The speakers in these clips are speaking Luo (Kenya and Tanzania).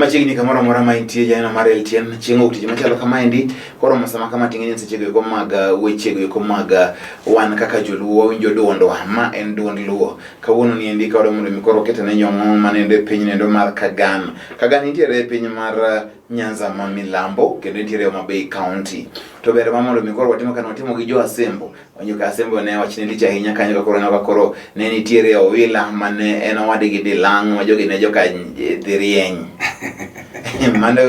Machiegni kamoro amora ma intie janeno mar LTN chieng' wuok tich machalo kamaendi koromo sama kama ting'eni sechego eko mag wechego eko mag wan kaka joluo wawinjo duondwa ma en duond luo kawuono ni endi kawadwa mondo mi koro ketene nyong'o manendo e piny nendo mar Kagan. Kagan nitiere e piny mar Nyanza ma milambo kendo nitiere Homa Bay County. To ber ma mondo mi koro watimo kane watimo gi jo Asembo Wanyo ka Asembo ne wachne lich ahinya kanyo ka koro ka koro ne nitiere Owila mane en owadgi Dilang' ma jogi ne joka dhi rieny. Mano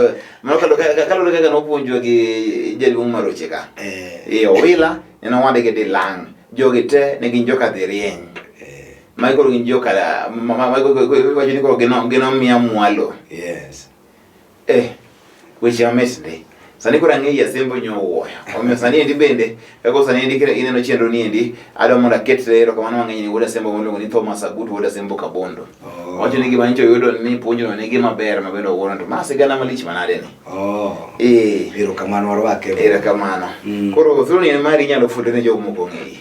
mano kaluwore kaka nopuonjwa gi jaduong' Maroche ka. Eh. Owila en owadgi Dilang'. Jogi te ne gin joka dhi rieny. Eh. Magi koro gin joka magi wacho ni koro gin omiya mwalo. Yes. Eh, weche mamit ndi. Sani koro ang'eyo Asembo nyowuoyo. Omiyo sani endi bende, kaka sani endi kira ineno chenro ni endi, adwa mondo aket erokamano mang'eny ni wuod Asembo miluongo ni Thomas Agutu wuod Asembo Kabondo. Oh. Owacho ni gima nyocha oyudo ni puonjno ni gima ber ma bende owuoro to ma sigana malich manade ni. Oh. Eh. Erokamano warwake. Erokamano. Koro thuolo ni en mari inyalo fundo ne jogo mok ong'eyi.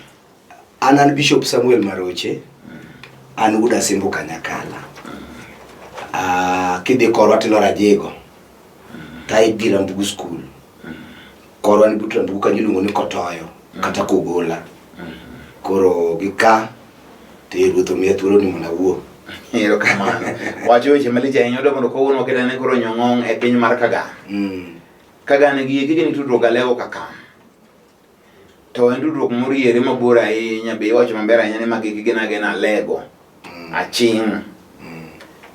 An an Bishop Samuel Maroche, an wuod Asembo Kanyakala. Ah, kidhi korwa tiloro Ajego, to idhi Rambugu School. Korwa ni but Rambugu kanyo iluongo ni Kotoyo kata Kogola. Koro gi ka to ruoth omiya thuolo ni mondo awuo. Erokamano. Wacho weche malich ahinya odwa mondo kawuono waket ane koro nyong'ong e piny mar Kagan. Kagan gi eki gin tudruok Alego Kakam. To en tudruok moriere mabor ahinya be iwacho maber ahinya ni magi gin agena Alego. Aching'.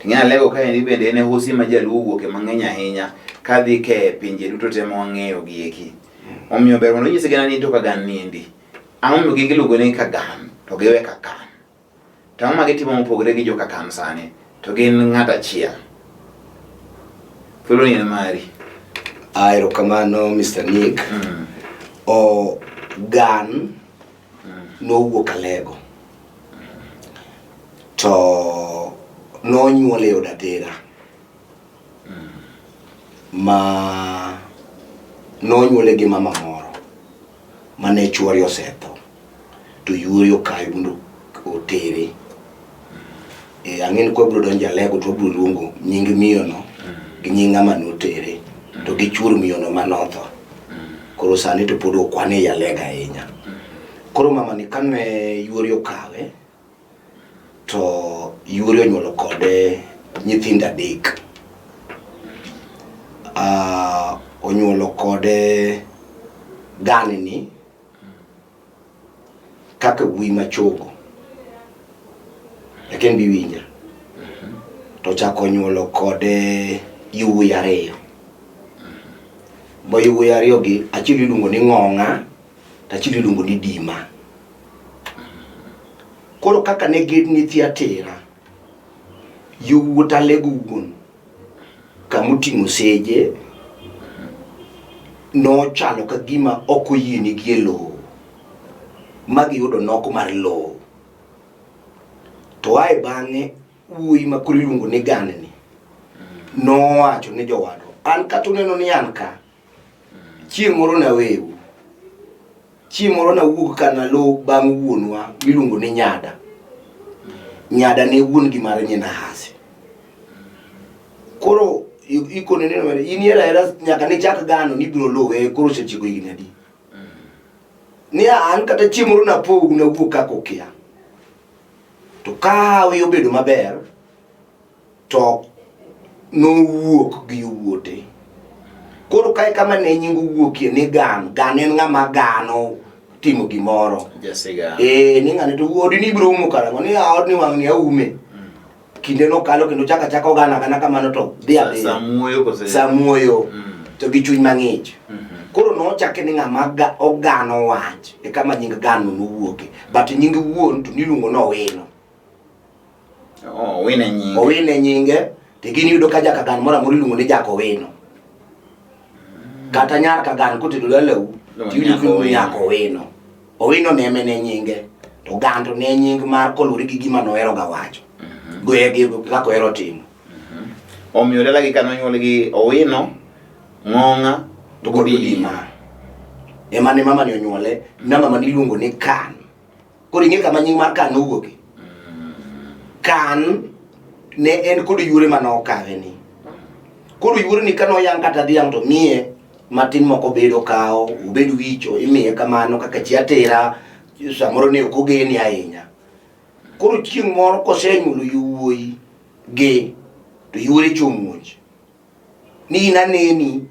Ting'e Alego kaendi bende en e hosi ma jaluo owuoke mang'eny ahinya kadhi ke e pinje duto te ma wang'eyo gi eki. Omiyo ber mondo inyis gana ni to Kagan niendi. Ang'o momiyo gin giluongo ni Kagan to giwe Kakan? To ang'o ma gitimo mopogore gi joka Kam sani? To gin ng'at achiel. Thuolo ni en mari. Ah, erokamano Mr. Nick. O Gan nowuok Alego. To nonyuole e od Atera. Ma nonyuole gi mama moro mane chuore osetho. To yuori okawe mondo otere. E, ang'e ni kwabiro donjo Alego to wabiro luongo nying miyono gi nying ng'ama notere to gi chuor miyono manotho. Koro sani to pod ok wan ei Alego ahinya. Koro mamani kane yuori okawe to yuori onyuolo kode nyithindo adek. Ah, onyuolo kode ganini kaka wuoyi machogo lakini bi winja to chako onyuolo kode yowuoyi ariyo bo yowuoyi ariyo gi achiel iluongo ni ng'ong'a to achiel iluongo ni dima koro kaka ne gin nyithi atira yowuot alego wuon Kamoting'o seje nochalo ka gima ok oyienigi e lowo ma giyudo nok mar lowo. To ae bang'e wuoyi ma koro iluongo ni Ganni nowacho ne jowadwa, an kata uneno ni an ka, chieng' moro naweu. Chieng' moro nawuog ka naluw bang' wuonwa miluongo ni Nyada. Nyada ne wuon gi mar nyin Ahasi. Koro ikone ni in ihero ahera nyaka nichak gano ni ibiro luwe koro osetieko higni adi. Ni an kata chieng' moro napou nawuog kaka okia. To ka hawi obedo maber to nowuok gi yowuote. Koro kae kama ne nying owuokie ni Gan, Gan en ng'ama gano timo gimoro. Jasiga. Eh, ni ng'ane to odi ni ibiro umo karang'o? Ni ah, odni wang' ni aume. Kinde nokalo kendo chaka chaka ogana agana kamano to dhi adhiya. Samuoyo kose? Samuoyo. To gi chuny mang'ich. Koro nochake ni ng'ama ogano wach e kama nying Gano nowuoke. But nying wuon to niluongo ni Owino. Oh, Owino e nyinge. Owino e nyinge to gin iyudo ka jakagan moro amora iluongo ni Jakowino. Kata nyar Kagan kotedo dalau Iluongo to iyudo ni ka iluongo ni Nyako Nyakowino. Owino ne ema ne nyinge to Gan to ne nying mar koluwore gi gima nohero ga wacho. Goye gi kaka ohero timo. Omiyo dalagi ka nonyuolgi Owino, Ng'ong'a To kod Dima. Ema ne mama ni onyuole, na mama ni iluongo ni Kan. Koro ing'e kama nying mar Kan nowuoke? Kan ne en kod yuore mane okawe ni. Koro yuori ni kane oyang' kata dhiang' to miye matin moko bedo kawo, obed wicho, imiye kamano kaka chi atera, samoro ne ok ogeni ahinya. Koro chieng' moro kosenyuolo yowuoyi gi to yuore chomuoch ni in aneni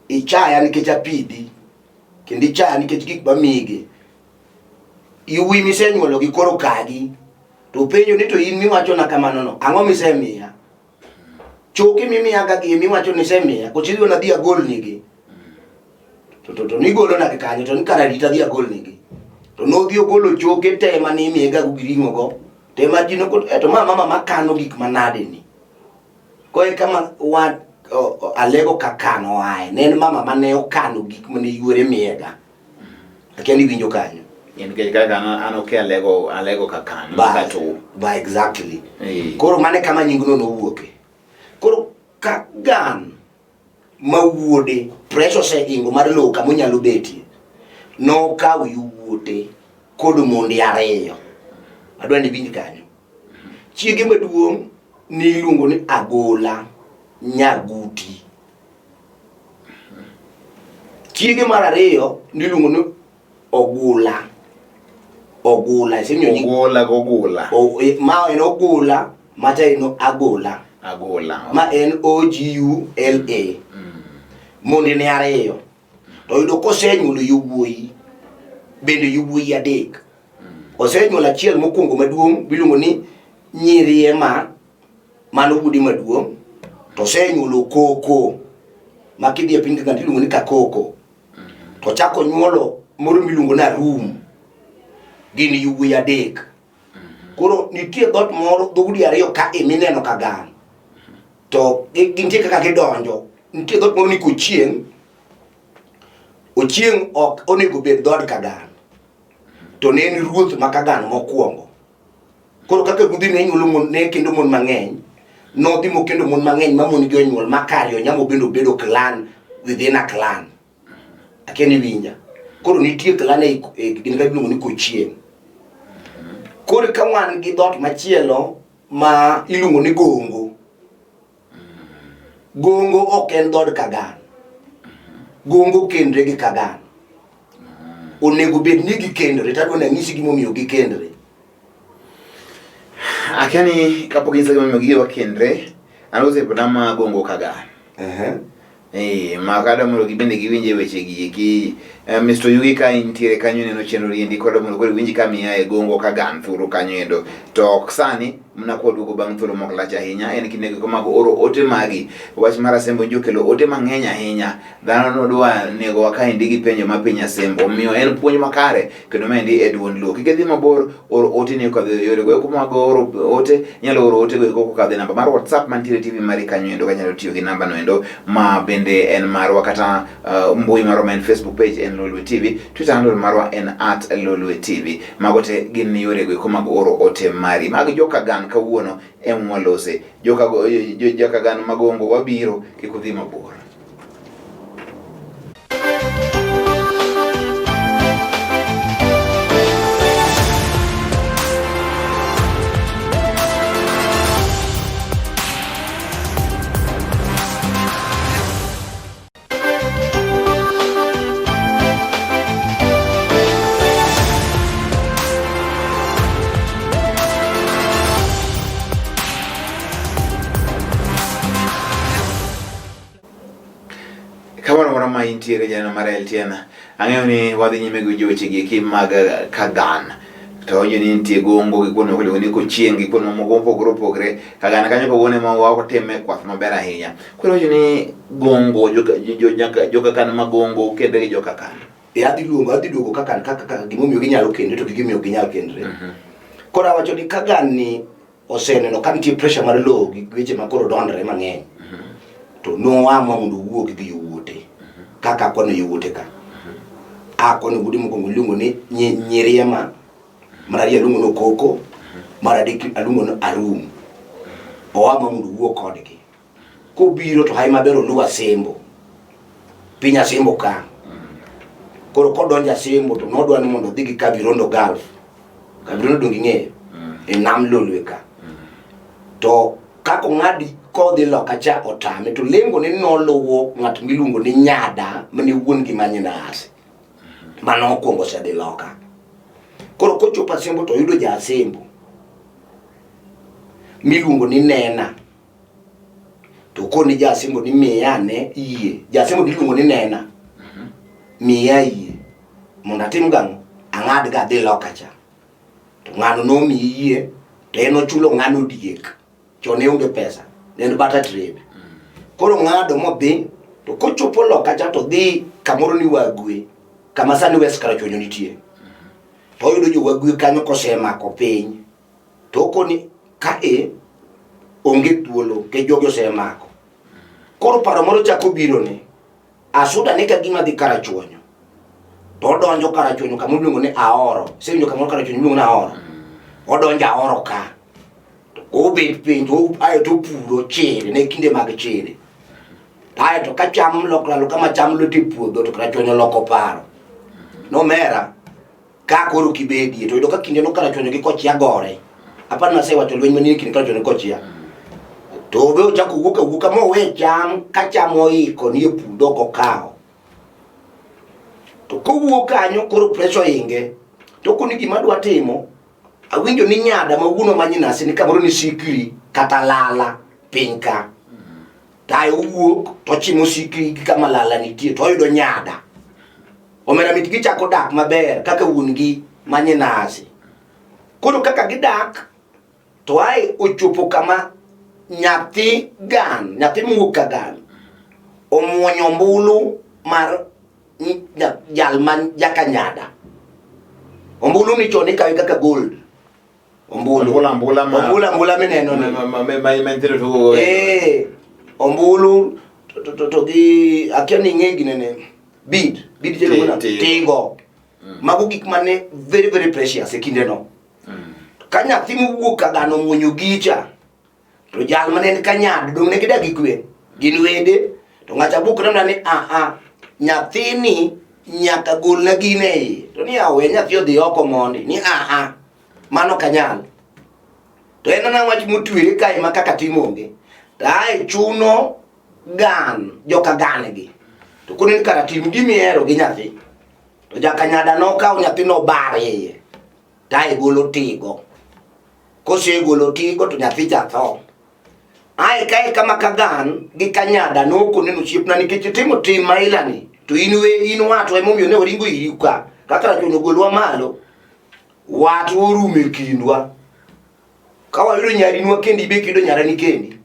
ichaya nikech apidhi kendo ichaya nikech gik mamigi yowuoyi misenyuolo gi koro kagi to penjo ni to in miwachona kamano no ang'o misemiya choke mimiyaga gi miwacho ni isemiya koso idwa nadhi agolnigi to to to nigolona gi kanyo to ni kara rit adhi agolnigi to nodhi ogolo choke te mane imiyega go gi ring'o go te ma ji noko eh, to ma mama makano gik manade ni koe kama wa alego kakano ae ne en mama mane okano gik mane yuore miyega akia ni winjo kanyo Nikech kaka an okia alego alego kakan ba, kato. Ba exactly. Hey. Koro mane kama nyingno nowuoke. Koro kagan ma wuode pressure oseingo mar lowo kama onyalo betie nokawo yowuote kod monde ariyo. Adwa ni iwinj kanyo. Chiege maduong' niluongo ni Agola Nyaguti. Chiege mar ariyo niluongo ni Ogula. Ogula, isemiyo nying Ogola gogula. O, e, ma en Ogula, macha en Agola. Agola. Ma en O G U L A. Monde ne ariyo. To yudo kosenyuolo yowuoyi, bende yowuoyi adek. Osenyuolo achiel mokwongo maduong' miluongo ni Nyiriema mano wuode maduong' to osenyuolo Koko ma kidhi e piny Kaganda iluongo ni Kakoko. To ochako onyuolo moro miluongo ni Arum. Gin yowuoyi adek. Koro nitie dhoot moro dhoudi ariyo ka e mineno Kagan. To gintie kaka gidonjo. Nitie dhoot moro ni Kochieng'. Ochieng' ok onego bed dhood Kagan. To ne en ruoth ma Kagan mokwongo. Koro kaka gudhi ne nyuolo mon ne kendo mon mang'eny, nodhi mokendo mon mang'eny ma mon gi onyuol ma kare onyamo bende obedo clan within a clan. Akia ni winja. Koro nitie clan e, e gin ka iluongo ni Kochieng'. Koro ka wan gi dhoot machielo ma iluongo ni Gongo. Gongo ok en dhood Kagan. Gongo kendre gi Kagan. Onego bed ni gikendore, to adwa ni anyisi gimomiyo gikendre. Akia ni kapok inyisa gimomiyo giwa kendre, an osiepna ma Gongo Kagan. Eh, ma kada mondo gibende giwinje weche gi eki. Eh, Mr. Oyugi ka intiere kanyo ineno chenro endi koda mondo koro iwinj ka miya e Gongo Kagan thuru kanyo endo. To ok sani, mana kwaduogo bang' thuolo mok lach ahinya, en kinde go mag oro ote magi. Wach mar Asembo njo okelo ote mang'eny ahinya. Dhano nodwa negowa kaendi gi penjo ma piny Asembo. Omiyo en puonj makare kendo maendi e duond Luo. Kik idhi mabor, or ote ni okadho e yore go eko mag oro ote, inyalo oro ote go eko kokadho e namba mar WhatsApp mantiere e TV mari kanyo endo kanyalo tiyo gi namba no endo ma bende en marwa kata mbui marwa ma en Facebook page en Lolwe TV, Twitter handle marwa en at Lolwe TV. Mago te gin yore go eko mag oro ote mari. Mag Jokagan kawuono em walose. Jokagan magongo wabiro kik udhi mabor. Kamoro amora ma intiere janeno mar LTN, ang'eyo ni wadhi nyime gi winjo weche gi eki mag Kagan. To awinjo ni nitie Gongo gi kuonde moko iluongo ni Kochieng' gi kuonde mamoko mopogore opogore. Kagan kanyo kawuono ema watime kwath maber ahinya. Koro iwacho ni Gongo, joka Kagan ma Gongo kendre gi joka Kagan. E adhi luongo, adhi duogo kaka kaka kaka gimomiyo ginyalo kendre to gi gimomiyo ok ginyal kendre. Koro awacho ni Kagan ni oseneno ka nitie pressure mar lowo gi weche ma koro dondre mang'eny. To noamua mondo owuog gi yowuote. Kaka akwano yowuote ka. Akwano wuode mokwongo iluongo ni Nyiriema, mar ariyo aluongo ni Okoko, mar adek aluongo ni Arum. Oamua mondo owuog kodgi. Kobiro to hayi maber oluw Asembo. Piny Asembo ka. Koro kodonjo Asembo to nodwa ni mondo odhi gi Kavirondo Gulf. Kavirondo donge ing'eyo? E nam Lolwe ka. To kaka ong'ad kodhi loka cha otame to lengo ne noluwo ng'at miluongo ni Nyada mane wuon gi Manyinasi mane okwongo osedhi loka. Koro kochopo Asembo to oyudo ja Asembo miluongo ni Nena to koni ja Asembo ni miya ane yie. Ja Asembo niluongo ni Nena miya yie mondo atim gang'o ang'ad ga adhi loka cha. To ng'ano nomiyi yie to en ochulo ng'ano diek. Chon ne onge pesa, ne en barter trade. Koro ng'ado modhi to kochopo loka cha to dhi kamoro ni Wagwe kama sani West Karachuonyo nitie. To oyudo jo Wagwe kanyo kosemako piny. To okoni ka e onge thuolo nikech jogi osemako. Koro paro moro chako birone. Asuda ni ka gima dhi Karachuonyo. To odonjo Karachuonyo kama iluongo ni Aoro. Isewinjo kamoro Karachuonyo iluongo ni Aoro? Odonjo Aoro ka. To obet piny to ae to opuro chiri ne kinde mag chiri. Ae to ka cham lokro aloka ma cham lwete e puodho to Karachuonyo loko paro. Nomera ka koro kibedie to yudo ka kindeno Karachuonyo gi Kochia gore. Aparo nasewacho lweny manie kind Karachuonyo gi Kochia. To be ochako wuok awuoka mowe cham ka cham oiko nie puodho ok okawo. To kowuok kanyo koro pressure oinge. To koni gima adwa timo, awinjo ni nyada ma wuonwa ma Nyinasi ni kamoro ni Sikri kata Lala piny ka. To ae owuok to ochimo Sikri gi kama Lala nitie to oyudo nyada. Omera mit gichako dak maber kaka wuon gi ma Nyinasi. Koro kaka gidak to ae ochopo kama nyathi gan, nyathi mowuok ka gan omuonyo ombulu mar jal man jakanyada. Ombulu ni chon ikawe kaka gold. Ombulu. Ombulu ambula ma Ombulu ambula mineno ni. Ma nyithindo tugo go. Eh, ombulu to gi akia ni ing'e ginene. Bead, bead chelo Ti- na tigo. tigo. Mago gik mane very very precious e kindeno. Ka nyathi mowuok ka gano omuonyo gicha, to jal mane en kanyado dong' ne gidak gi kwe. Gin wede, to ng'acha bukre mana ni a a nyathini nyaka golna gine e iye. To ni a we nyathi odhi oko mondi. Ni a a mano kanyal. To en mana wach motwere kae ma kaka tim onge. To ae chuno gan, joka gan gi. To koro ni kara tim gima ihero gi nyathi. To jakanyada nokawo nyathi nobar iye. To ae golo tigo. Kosegolo tigo to nyathi cha tho. Ae kae kama kagan gi kanyada nokoneno osiepna nikech itimo tim ma ilani to in we in watwa emomiyo ne waringo iri ka kaka rachuonyo ogolwa malo watwa orumo e kindwa ka wayudo nyarinwa kendi be kiyudo nyarani kendi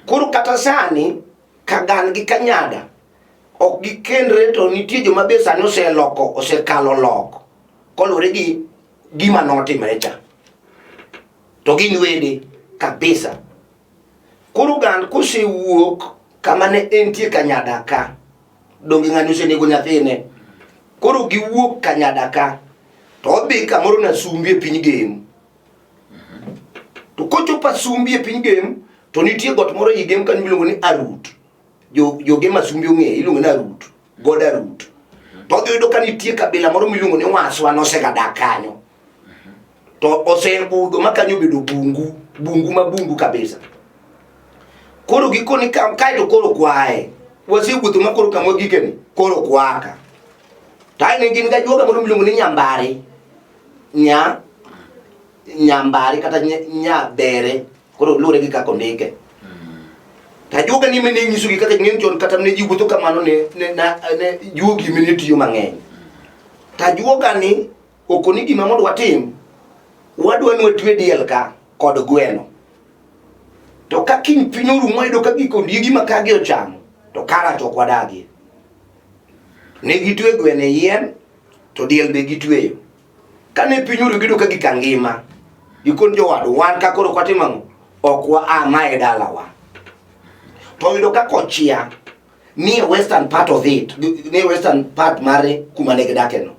koro kata sani kagan gi kanyada ok gikendre to nitie joma be sani oseloko osekalo lok koluwore gi gima notimre cha to gin wede kabisa. Koro gan kosewuok kama ne entie Kanyada ka, donge ng'ani osenego nyathine. Koro giwuok Kanyada ka, to odhi kamoro Nasumbi e piny Gem. To kochopo Asumbi e piny Gem, to nitie got moro ei Gem kanyo miluongo ni Arut. Jo, jo Gem Asumbi ong'eye, iluongo ni Arut, god Arut. To odhi yudo ka nitie kabila moro miluongo ni Waswa nosegadak kanyo. To osebudho ma kanyo obedo bungu, bungu ma bungu kabisa. Koro gikoni ka kae to koro kwae. Wasewuotho ma koro kama wagikeni, koro kwaka. To ae ne gin gajuoga moro miluongo ni Nyambari. Nya Nyambari kata Nyabere. Koro luwore gi kaka ondike. To ajuoga ni mane nyisogi kaka ng'eny chon kata ne ji wuotho kamano ne juogi mane tiyo mang'eny. To ajuoga ni okoni gima mondo watim, wadwa ni watwe diel ka kod gweno. To ka kiny piny orumo wayudo ka gik ondiegi ma kagi ochamo, to kara to ok wadagie. Ne gitwe gweno e yien, to diel be gitweyo. Kane piny oru giyudo ka gika ngima, gikon jowadu wan ka koro ok watim ang'o? Ok wa a ma e dalawa. To oyudo ka kochia nie western part of it, nie western part mare kuma ne gidake no.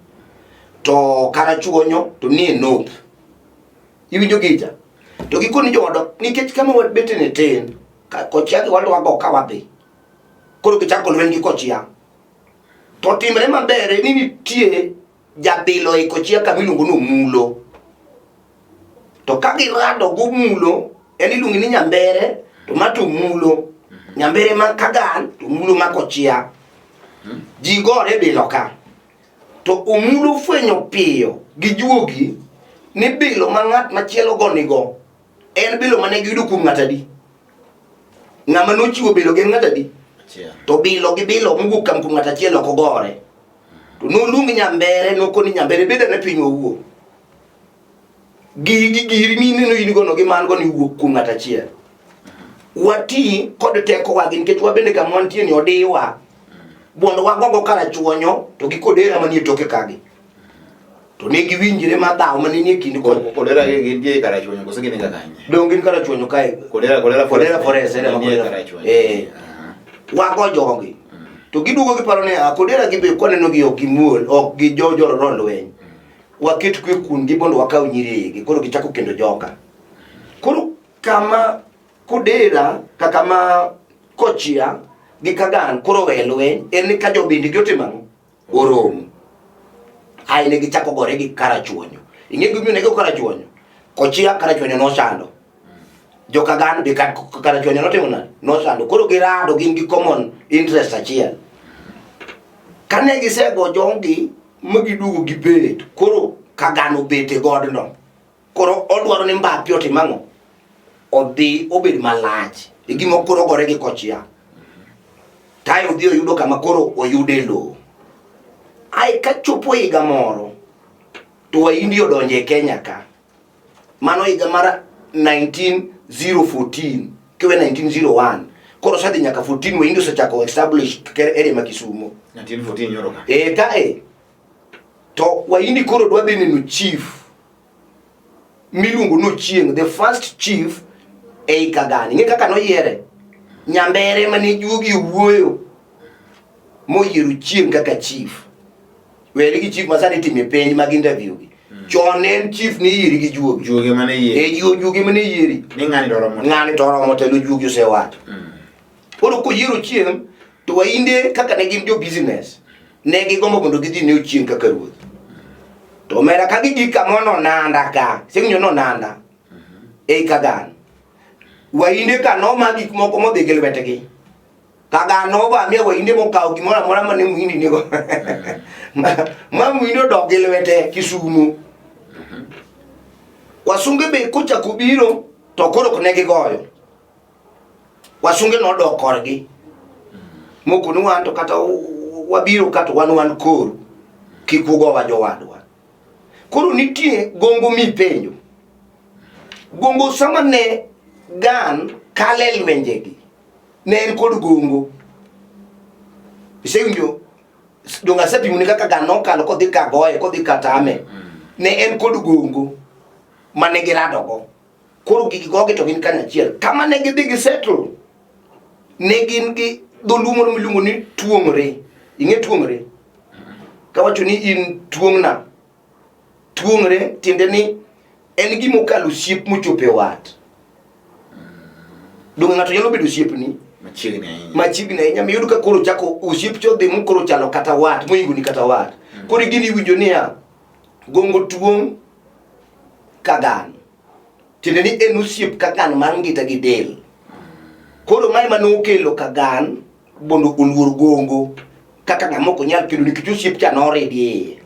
To Karachuonyo to nie north. Iwinjo gicha? To gikoni jowadwa nikech kama wabete ne tin, kochia gi walwa go ka wadhi. Koro gichako lweny gi kochia. To timre maber ni nitie jabilo e kochia kama iluongo ni Omulo. To ka girado gomulo, en iluonge ni Nyambere, To ma to mulo. Nyambere ma Kagan to mulo ma Kochia. Ji gore bilo ka. To omulo fwenyo piyo gi juogi ni bilo ma ng'at machielo go nigo en bilo mane giyudo kuom ng'at adi? Ng'ama nochiwo bilo gi en ng'at adi? Achiel. To bilo gi bilo mowuok kam kuom ng'at achiel ok ogore. To noluong nyambere nokoni nyambere bed ane piny wawuo. Gigi giri mineno in gono gi man go ni wuok kuom ng'at achiel. Wati kod tekowa gi nikech wabende kama wantie ni odiwa. Mondo wagogo karachuonyo to gi kodera manie toke kagi. To ne giwinjre ma dhaw mane nie kind kod Kodera gi gintie karachuonyo koso gin ga kanye? Dong gin karachuonyo kae. Kodera Kodera Kodera Forest ere ma Gintie Kodera. karachuonyo. Eh. Aha. Wago jogi. To giduogo giparo ni ah, Kodera gi be kwaneno gi ok gimuol, ok gi jo jo lweny. Waket kwe kuomgi mondo wakaw nyiri igi. Koro gichako kendo joka. Koro kama Kodera kaka ma Kochia gi Kagan koro we lweny en ni ka jobindi gi otimo ang'o? Oromo. Ae ne gichako gore gi Karachuonyo. Ing'e gimomiyo ne gigo Karachuonyo? Kochia Karachuonyo nosando. Jokagan be Karachuonyo notimo nade? Nosando. Koro girado gin gi common interest achiel. Kane gisego jogi ma giduogo gibet, koro Kagan obet e godno. Koro odwaro ni Mbappe otim ang'o? Odhi obed malach. E gima koro ogore gi kochia. Tae odhi oyudo kama koro oyude lowo. Ae kachopo higa moro to Wahindi odonjo e Kenya ka. Mano higa mar 19014 kiwe 1901. Koro osedhi nyaka 14 Wahindi osechako establish area ma Kisumo. 1914 nyoro ka. E ka e. To Wahindi koro dwa dhi neno chief miluongo ni Ochieng, the first chief ei Kagani. Ing'e kaka noyiere? Nyambere mane juogi owuoyo moyiero Ochieng kaka chief. Weri gi chief masani itime penj mag interview gi. Chon ne en chief ni iyieri gi juogi. Juogi mane yieri. E juogi mane yieri. Ni ng'ani to oromo. Ng'ani to oromo telo juogi osewacho. Koro koyiero Ochieng to Wahinde kaka ne gin jo business ne gigombo mondo gidhi ne Ochieng kaka ruoth. To omera ka gigik kama nonanda ka, isewinjo nonanda ei Kagan. Wahinde ka noma gik moko modhi gi lwetgi. Kagan novamia Wahinde mokawo gimoro amora mane Muhindi nigo. Ma Muhindi odok gi lwete Kisumu. Wasunge be kochako biro to koro ok ne gigoyo. Wasunge nodok korgi. Moko ni wan to kata wabiro ka to wan wan koru. Kik ugowa jowadwa. Koro nitie gombo mipenjo. Gombo sama ne Gan kale lwenjegi, ne en kod gombo. Isewinjo? Donge asepimoni kaka Gan nokalo kodhi ka goye, kodhi ka tame. Ne en kod gongo mane giradogo. Koro gigi gogi to gin kanyachiel. Kama ne gidhi gi settle, ne gin gi dholuo moro miluongo ni tuong're. Ing'e tuong're? Kawacho ni in tuong'na, tuong're tiende ni en gima okalo osiep mochopo e wat. Donge ng'ato nyalo bedo osiepni Machiegni ahinya. machiegni ahinya miyud ka koro chako osiep cha odhi mokoro chalo kata wat mohingo ni kata wat. Koro gini iwinjo niya, gongo tuong' Kagan. Tiende ni en osiep Kagan mar ngita gi del. Koro mae mane okelo Kagan mondo oluor gongo kaka ng'ama ok onyal kedo nikech osiep cha noridi e iye.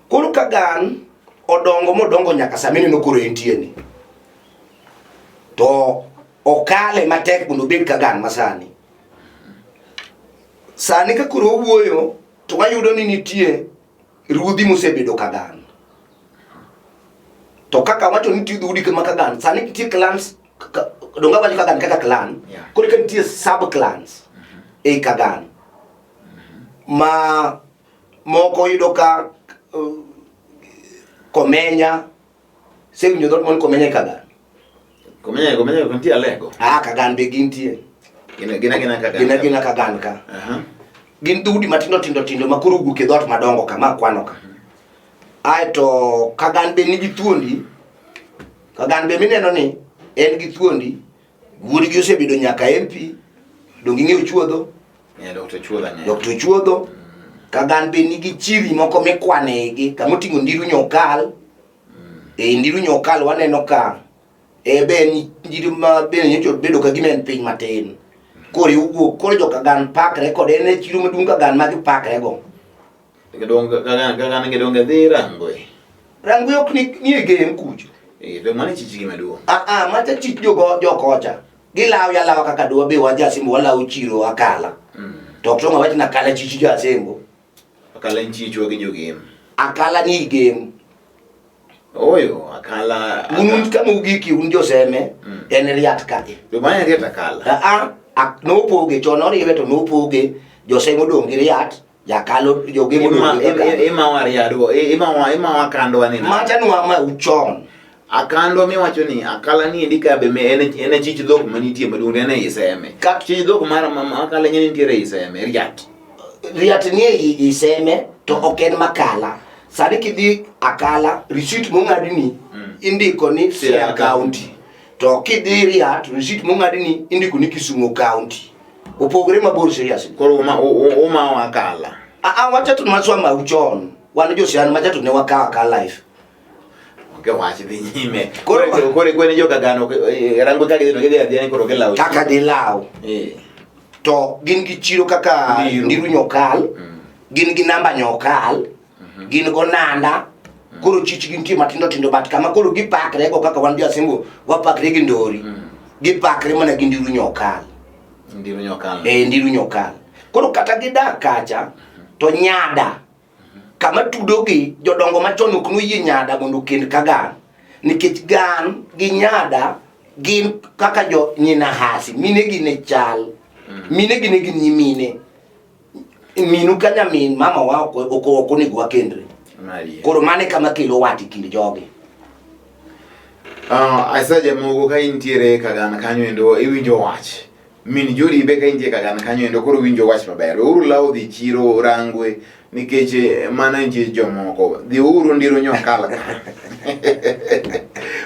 Koro Kagan odongo modongo nyaka sama ineno koro entie ni. To okale matek mondo obed Kagan masani. Sani ka koro owuoyo to wayudo ni nitie ruodhi mosebedo Kagan. To kaka wacho ni nitie dhoudi ma Kagan, sani nitie clans, donge awacho Kagan kaka clan, Yeah. koro ka nitie sub clans ei Kagan ma moko yudo ka Komenya, isewinjo dhoot moro ni Komenya e Kagan? Komenya, Komenya nitie Alego. Ah, Kagan be gintie. Gin gin agina Kagan. Gin agina Kagan ka. Aha. Gin dhoudi matindo tindo tindo ma koro owuok e dhoot madongo ka ma kwano ka. Aeto Kagan be nigi thuondi. Kagan be mineno ni en gi thuondi. Wuodgi osebedo nyaka MP. Donge ing'eyo Chuodho? Yeah, Dr. Chuodho ang'eyo. Dr. Chuodho. Kagan be nigi chiri moko mikwane igi kama oting'o Ndiru Nyokal. E Ndiru Nyokal waneno ka E be en chiro ma be nyocha obedo ka gima en piny matin. Koro iwuok, koro joka Gan pakre kode, en e chiro maduong' ka Gan ma gipakre go. Gidong Kagan Kagan gidong dhi Rangwe. Rangwe ok ni, ni e Gem kucho. Eh, to mano e chichgi maduong'. Ah ah, macha chich jogo jokocha. Gilawo yalawa kaka dwa be wan jasimbo walawo chiro Akala. To ok tong' awach ni Akala chich jo Asembo. Akala en chichwa gi jogem. Akala ni Gem. Oyo, Akala. Un un kama ugiki un joseme en Riat kae. To mano en Riat Akala. Ah ah, nopoge chon oriwe to nopoge joseme odong' gi Riat, Jakalo jogem odong' gi Akala. Imawa Riadwa, imawa imawa Akandwa ni. Macha nwama uchon. Akandwa miwacho ni Akala ni endi ka be me en en e chich dhok manitie maduong' en e Iseme. Ka- Chich dhok mar ma Akala ng'e nitiere e Iseme, Riat. Riat ni e Iseme to ok en Makala. Sani kidhi Akala, receipt mong'adni indiko ni Siaya County. To kidhi Riat, receipt mong'adni indiko ni Kisumu County. Opogore mabor seriously. Koro uma umawa Akala. Ah ah, wacha to maswa mau chon. Wan josian macha to ne wakawo Akala life. Onge wach dhi nyime. Koro koro kweni joka Gano rango ka gidhi to gidhi adhiya ni koro gilawo. Kaka gilawo. Eh. To gin gi chiro kaka Ndiru. Ndiru Nyokal, gin gi namba Nyokal, gin go Nanda. Koro chichgi nitie matindo tindo but kama koro gipakre go kaka wan jo Asembo wapakre gi Ndori. Gipakre mana gi Ndiru Nyokal. Ndiru Nyokal. Eh, Ndiru Nyokal. Koro kata gidak kacha to Nyada kama tudogi jodongo machon ok noyie Nyada mondo okend ka Gan nikech Gan gi Nyada gin kaka jo nyinahasi minegi ne chal minegi ne gin nyimine minu ka nyamin mama wa ok ok ok onego wakendre Marie. koro mano e kama kelo wat e kind jogi Ah, Asaja mogo ka intiere Kagan kanyo endo iwinjo wach. Min Jori be ka intie Kagan kanyo endo koro winjo wach maber. Weuru lawo dhi chiro Rangwe nikech mano en chich jomoko. Dhi uru Ndiro Nyokal ka.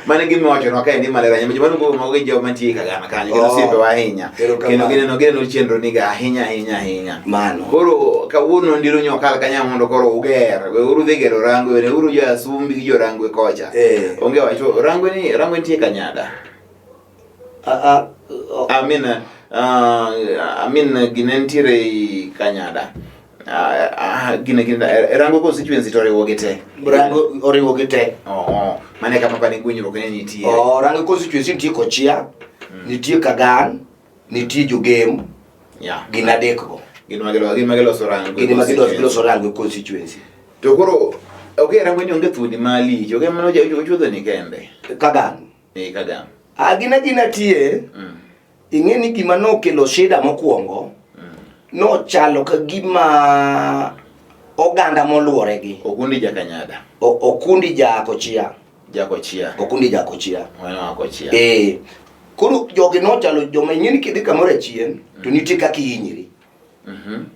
Mano e gima iwachonwa kaendi maler ahinya. Joma luwo mago gin joma nitie Kagan kanyo kendo Oh, osiepewa ahinya. erokamano. Kendo gineno gineno chenro niga ahinya ahinya ahinya. Mano. Koro kawuono Ndiro Nyokal kanyo mondo koro uger. Weuru dhi gero Rangwe, weuru jo Asumbi gi jo Rangwe kocha. Eh. Onge wach. Rangwe ni Rangwe nitie Kanyada. Ah, ah, oh, I mean, I mean gine nitiere ei Kanyada. Gine gine Rangwe constituency to oriwo gi te. Rango oriwo gi te. Oh, mane kama pane gwenyruok ne nitie. Oh, Rango constituency nitie Kochia, nitie Kagan, nitie Jogem, Yeah. gin adek go. Gin ma giloso gin ma giloso Rangwe. Gin ema giloso constituency. giloso Rangwe constituency. To koro okay Rangwe ni onge thuondi malich. Okay mano ochuodho ni kende. Kagan. Eh Kagan. Ah, gina gina tie, ing'e ni gima nokelo shida mokwongo, nochalo ka gima oganda moluore gi. Okundi Jakanyada. Okundi ja Kochia. Jakochia. Okundi ja Kochia. Mano wa Kochia. Eh. Koro jogi nochalo joma ing'e ni kidhi kamoro achien to nitie kaka ihinyri.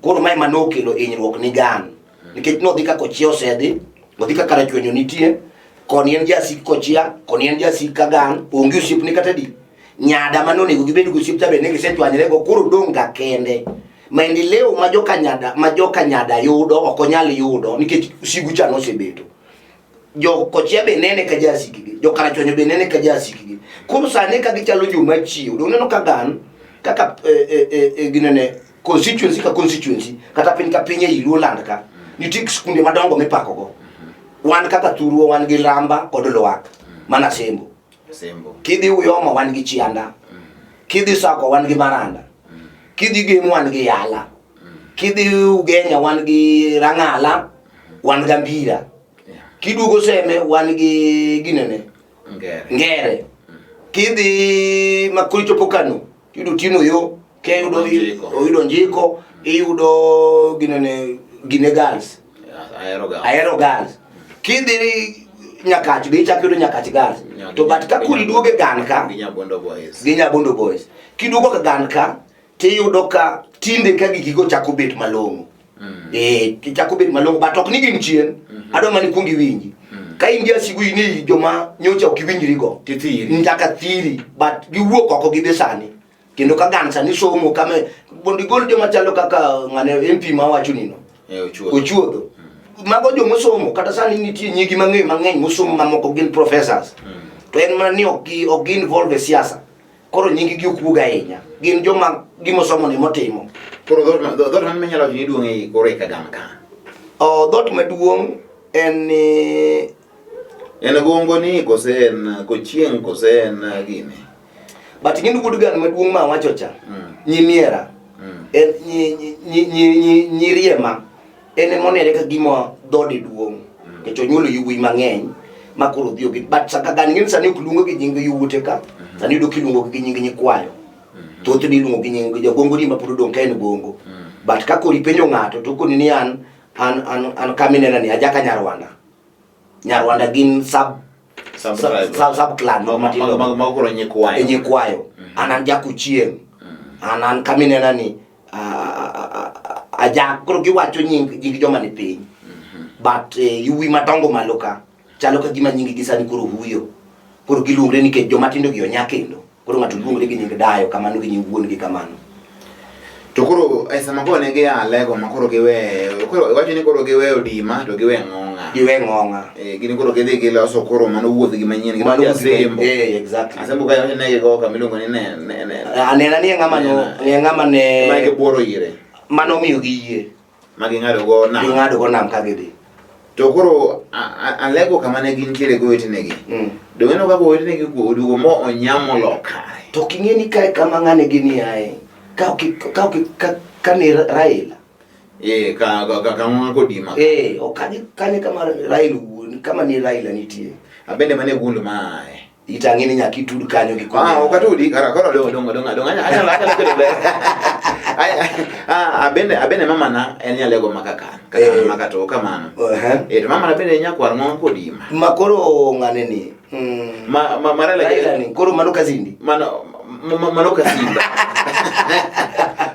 Koro mae ema nokelo hinyruok ni Gan. Nikech nodhi ka Kochia osedhi, odhi ka Karachuonyo nitie, koni en jasik Kochia, koni en jasik Kagan, onge osiepne kata di. Nyada mane onego gibed go osiep cha be ne gisechwanyre go, koro odong' ga kende. Maendeleo ma joka Nyada, ma joka Nyada yudo ok onyal yudo nikech sigu cha nosebeto. Jo Kochia be nene ka jasikgi, jo Karachuonyo be nene ka jasikgi. Koro sani ka gichalo joma chiew, donge uneno ka Gan kaka ginene constituency ka constituency kata piny ka piny ei Luoland ka nitie skunde madongo mipako go. Wan kaka thurwa wan gi Ramba kod Lwak mana Sembo. Sembo. Kidhi Uyoma wan gi Chianda. Kidhi Sakwa wan gi Maranda. Kidhi Gem wan gi Yala. Kidhi Ugenya wan gi Rang'ala, wan gi Ambira. Kiduogo Seme wan gi ginene Ngere. Ngere. Kidhi Makori chopo Kano, iyudo Tino Yo, ke iyudo Njiko. oyudo Njiko, iyudo ginene Gine Girls. Ahero ga. Ahero Girls. Kidhi Nyakach be ichako yudo Nyakach Girls. To but ka koro iduogo e Gan ka, Gi Nyabondo Boys. gi Nyabondo Boys. Kiduogo ka Gan ka, tiyudo ka tinde ka gigigo chako bet malong'o. Eh, chako bet malong'o but ok ni gin chien. Adwa mana ikuong iwinji. Ka in jasigu in ei joma nyocha ok iwinjri go. Tithiri. Nyaka thiri but giwuok oko gibe sani. Kendo ka Gan sani somo kama mondo igol joma chalo kaka ng'ane MP ma wacho nino. Eh, ochuodho. Ochuodho. Mago jomosomo kata sani nitie nyigi mang'eyo mang'eny mosomo mamoko gin professors. To en mana ni ok gi ok gi involve e siasa. Koro nying gi ok wuog ahinya. Gin joma gimosomo ni motimo. Koro dhoot mane minyalo wacho ni duong' ei koro e Kagam ka? O dhoot maduong' en ni En gongo ni kose en kochieng' kose en gini? But ing'e ni wuod gan maduong' ma awacho cha. Nyimiera. En nyi nyi nyi nyi nyiriema. En ema onere ka gima dhode duong'. Nikech onyuolo yawuoyi mang'eny ma koro odhi ogi. But saka gan ing'e ni sani ok luongo gi nying yawuote ka. Sani iyudo kiluongo gi nying nyikwayo. Thothne iluongo gi nying jagongo ni ma pod odong' ka en gongo. But ka koro ipenjo ng'ato to okoni ni an kaminena ni ajaka Nyarwanda. Nyarwanda gin sub Sub sub tribe. sub, sub clan moko matindo. Mago koro nyikwayo. E nyikwayo. An jakuchieng'. An kaminena ni ajak koro giwacho nying joma ni piny. But yuwi madongo malo ka chalo ka gima nying gi sani koro huyo. Koro giluongre nikech joma tindo gi onya kendo. Koro ng'ato luongre gi nying dayo kamano gi nying wuon gi kamano. To koro e sama koro ne gia Alego ma koro giwe koro iwacho ni koro giwe Odima to giwe Ng'ong'a. Giwe Ng'ong'a. Eh, gin koro gidhi giloso koro mano wuodhgi manyien Mano gidonjo wuodhgi Asembo. Eh, exactly. Asembo ka iwacho ne gigo kama iluongo ni ne ne ne. Anena ni ng'ama no Nena. ng'ama ne Ma gibuoro ire. mano miyo gi yie. Ma ging'ado go nam. Ging'ado go nam ka gidhi. To koro Alego kama ne gintiere gi owetenegi. Donge ineno kaka owetenegi oduogo mo onyamo loka. To ok ing'e ni kae kama ng'ane gini ae. Ka ok ka ok ka ne Raila. Eh, ka ng'o kodima. Eh, ok kanye kanye kama Raila wuon, kama ne Raila nitie. Abende mane gund mae. Itang'e ni nyaka itud kanyo gi Ah, ok atudi kara koro dong dong dong dong anyalo anyalo keto ber. Ah, abende mama na en nyalego makakan. Kaka Eh. makato kamano. Uh-huh. Eh, to mama na bende nyakwar ng'o kodima. Ma koro ng'ane ni. Ma ma Raila Raila ni koro mano kazindi. Mano mano kasinda.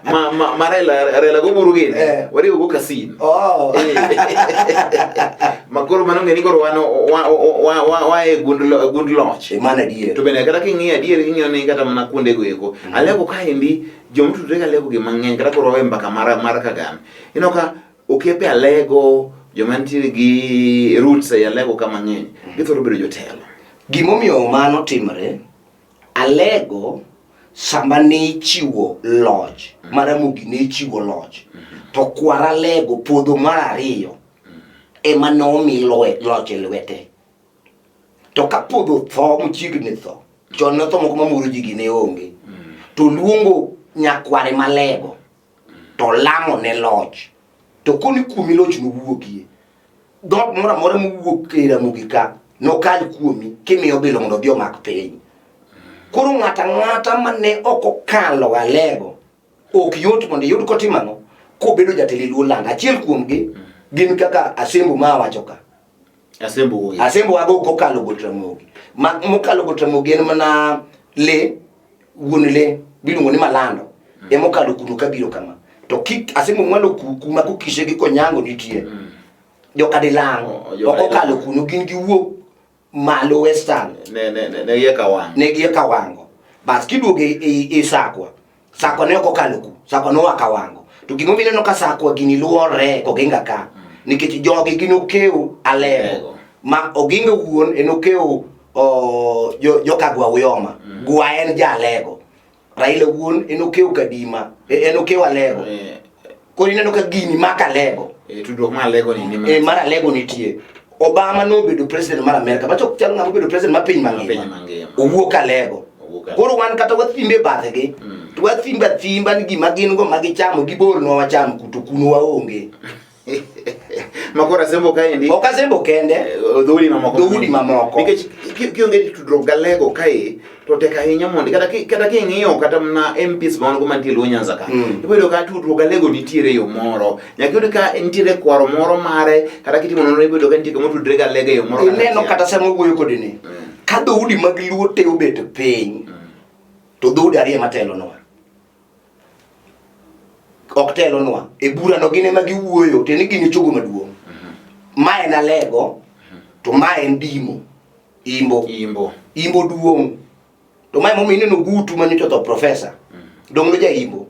Ma Raila Raila go buru gini. Eh. Wariwo go kasin. Oh. Eh. Ma koro mano ng'e ni koro wan wa e gund gund loch. E mano adier. To bende kata king'iyo adier ing'iyo ni kata mana kuonde go eko. Alego kaendi joma otudore gi Alego gi mang'eny kata koro wawe mbaka mar Kagame. Ineno ka okiepe Alego joma nitiere gi roots ei Alego ka mang'eny githoro bedo jotelo. Gimomiyo mano timore, Alego sama ne ichiwo loch, mar Ramogi ne ichiwo loch, to kwar Alego podho mar ariyo ema nomi loch e lwete. To ka podho tho machiegni tho, chon notho moko mamoro ji gi ne onge, to luongo nyakware Malego to lamo ne loch. To koni kuomi loch nowuogie. Dhoot moro amora mowuok e Ramogi ka nokal kuomi kimiyo bilo mondo odhi omak piny. Koro ng'ato ang'ata mane ok okalo Alego ok yot mondo iyud kotimo ang'o kobedo jatelo e Luo Land. Achiel kuomgi gin kaka Asembo ma awacho ka. Asembo wuoyi. Asembo wago ok okalo Got Ramogi. Ma mokalo Got Ramogi en mana le wuon le miluongo ni Malando ema okalo kuno kabiro kama. To kik Asembo mwalo kuma kokishe gi Konyango nitie. Jokadilang' Oh, ok Jokadilang'. okalo kuno gin giwuok malo Western. Ne gie Kawango. Ne gie Kawango. Bas kiduogo e Sakwa, Sakwa ne ok okalo ku, Sakwa noa Kawango. To gimomiyo ineno ka Sakwa gini luorre Koginga ka, nikech jogi gin okew Alego. Alego. Ma Oginga wuon en okew Jokagwa Uyoma. Gwa en ja Alego. Raila wuon en okew Kadima, en okew Alego. Koro ineno ka gini mako Alego. Tudruok mar Alego ni ni mar Alego nitie. Obama nobedo president mar Amerika, macho chal ng'ama obedo president mar piny mangima. Piny mangima. Owuok Alego. Owuok Alego. Koro wan kata wathimbe e bathgi, to wathimbe athimba ni gima gin go ma gichamo gibolnwa wacham kuto kuno waonge. Ma koro Asembo kaendi. Ok Asembo kende. Dhoudi mamoko. Dhoudi mamoko. Nikech kionge tudruok gi Alego kae to tek ahinya mondo kata king'iyo kata mana MPs ma wan go mantie Luo Nyanza ka. Ibiro yudo ka tudruok gi Alego nitiere e yo moro. Nyaka iyud ka nitiere kwaro moro mare kata kitimo nonro ibiro yudo ka nitie kama otudre gi Alego e yo moro kata Ineno achiel. kata sama wuoyo kodi ni. Ka dhoudi mag Luo te obet piny, to dhoudi ariyo ema telonwa. Ok telonwa. E burano gin ema giwuoyo, tiende ni gin e chogo maduong'. Ma en Alego, to ma en Dimo. Imbo. Imbo. Imbo duong'. To ma emomiyo ineno Ogutu manyocha otho profesa. Dong' no ja Imbo.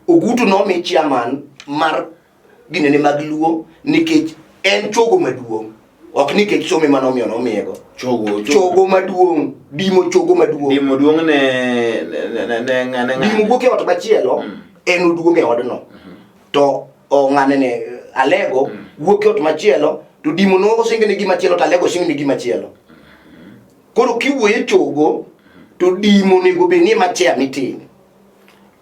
Ogutu nomi chairman mar ginene mag Luo nikech en chogo maduong'. Ok nikech some mane omiyo nomiyego. Chogo Chogo maduong', dimo chogo maduong'. Dimo duong' ne ne ne ne ng'ane ng'ane. Dimo wuok e ot machielo, en oduong' e odno. To o ng'ane ne Alego wuok e ot machielo, to dimo no osingne ne gima chielo to Alego osingne gima chielo. Koro kiwuoyo e chogo, to dimo onego bed ni ema chair meeting.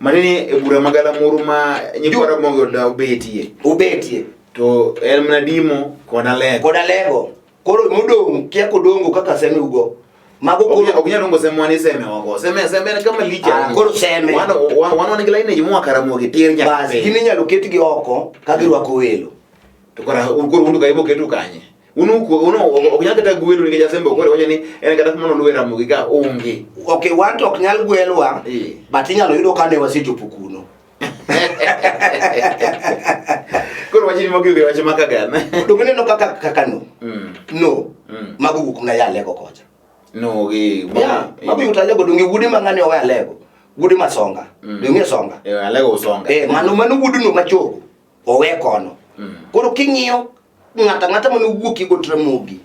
Mane e bura ma galamoro ma nyikwa Ramogi obetie. Obetie. To en mana dimo kod Alego. Kod Alego. Koro modong' kia kodongo kaka seme ugo. Mago koro Ok nyal luongo seme ni seme wako. Seme seme en kama lich. Ah, koro seme. Wan wan wan gi lineage moa Karamogi tir nyaka. Bas, gin inyalo ketgi oko ka girwako welo. To koro koro undu ka ibo ketu kanye? Unu unu ok nyal kata gwelo nikech asembo koro wacho ni en kata kuma noluwe Ramogi ka onge. Ok, wan to ok nyal gwelwa, but inyalo yudo ka ne wasechopo kuno. Koro wach ni mogi wach ma kagan. Donge ineno kaka kaka no. No. Mago wuok mana ya Alego kocha. No gi. Yeah, mago yuto Alego donge wuode ma ng'ani owe Alego. Wuode ma Songa. Donge Songa. Eh, Alego Songa. Eh, mano mano wuod no machogo. Owe kono. Koro king'iyo ng'ato ang'ata mane owuok e got Ramogi.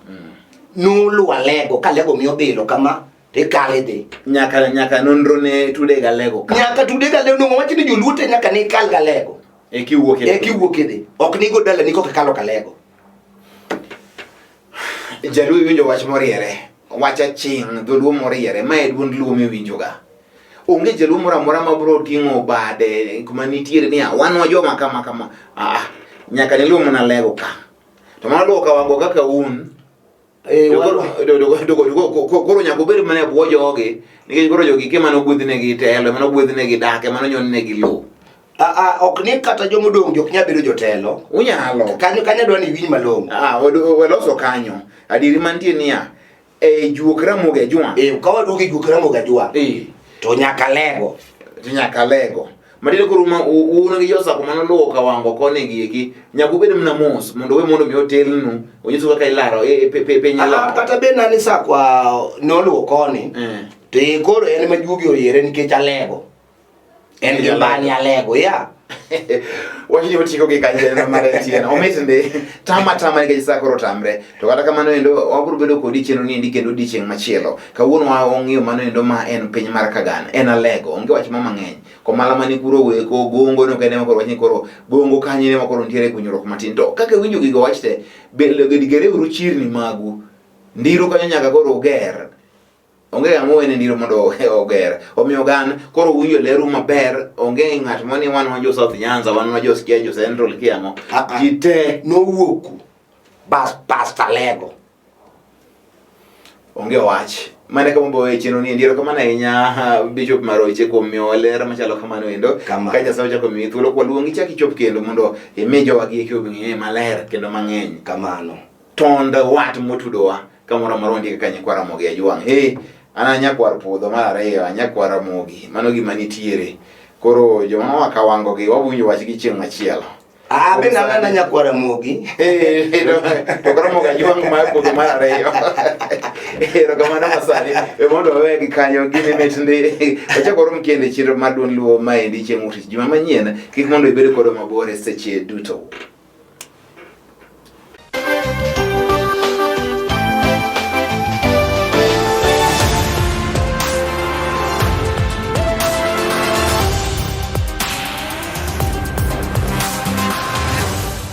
Noluwo Alego ka Alego miyo bilo kama tikalo idhi. Nyaka nyaka nonro ne tude ga Alego ka. Nyaka tude ga Alego nongo wacho ni joluo te nyaka ne kal ga Alego. E kiwuok e kiwuok idhi. Ok nigo dalani koka kalo Kalego. Jaluo iwinjo wach moriere. Wach aching' dholuo moriere. Ma e duond luo miwinjoga. Onge jaluo moro amora ma biro ting'o bade kuma nitiere niya wan wa joma kama kama. Ah, nyaka ne luo mana Alego ka. To mano luwo kawango kaka un Eh, koro nyaka obed mana e bwo jogi nikech koro jogi ke mane ogwedhnegi telo mane ogwedhnegi dak mane onyonnegi lowo. Ah, ah, ok ni kata jomodong' jok nyalo bedo jotelo. Unyalo. Kanyo kanyo adwa ni iwinj malong'o. Ah, weloso kanyo. Adieri mantie niya, e juok Ramogi Ajwang'. Eh, ka waduogo e juok Ramogi Ajwang'. Eh. To nyaka Lego. To nyaka Lego. Matiende koro ma un gi josako mane oluwo Kawango koni gi eki, nyaka ubed mana mos mondo we mondo mi otelnu, onyisu kaka ilaro e, e, piny Ah, ilaro. kata bed na ni sakwa noluwo koni. To e koro en ema juogi oyiere nikech Alego. En gi mbani Alego, ya. Wachni otieko gi kanyo mar MTN. Omit ndi. Tama tama nikech sa koro tamre. To kata kamano endo wabiro bedo kodi chenro ni endi kendo odiechieng' machielo. Kawuono wa ong'iyo mano endo ma en piny mar Kagan. En Alego. Onge wach mo mang'eny. Komala mani kuro weko gongo no kende ma koro wachni koro gongo kanyo ne ma koro nitiere kunyruok matin. To kaka iwinjo gigo wach te, be gereuru chirni magu. Ndiro kanyo nyaka koro uger. Onge ng'ama owene ndiro mondo oger. Omiyo gan koro uwinjo leru maber, onge ng'at moni wan wan jo South Nyanza, wan wan jo Siaya, jo Central kia ang'o. Ah, ah. Ji te Nowuok ku. Bas pasta Lego. onge wach. Mane kama bowe chenro ni endi. Erokamano ahinya Bishop Maroche kuom miyowa ler machalo kamano endo. Kamano. Ka Nyasaye ochako miyi thuolo kwa luongi chak ichop kendo mondo imi jowagi eki ong'e maler kendo mang'eny. Kamano. Tond wat motudowa kamoro amora wandike ka nyikwa Ramogi Ajwang'. Eh, an a nyakwar Puodho mar ariyo, a nyakwar Ramogi. Mano gima nitiere. Koro joma oa Kawango gi wawinjo wachgi chieng' machielo. Ah, be nana na nyakwar Ramogi. Eh, to koro Ramogi Ajwang' mar Puodho mar ariyo. Erokamano masani. We mondo wawe gi kanyo gini mit ndi. Wachak warom kendo e chenro mar duond luo maendi chieng' wuok tich juma manyien. Kik mondo ibed kodwa mabor e seche duto.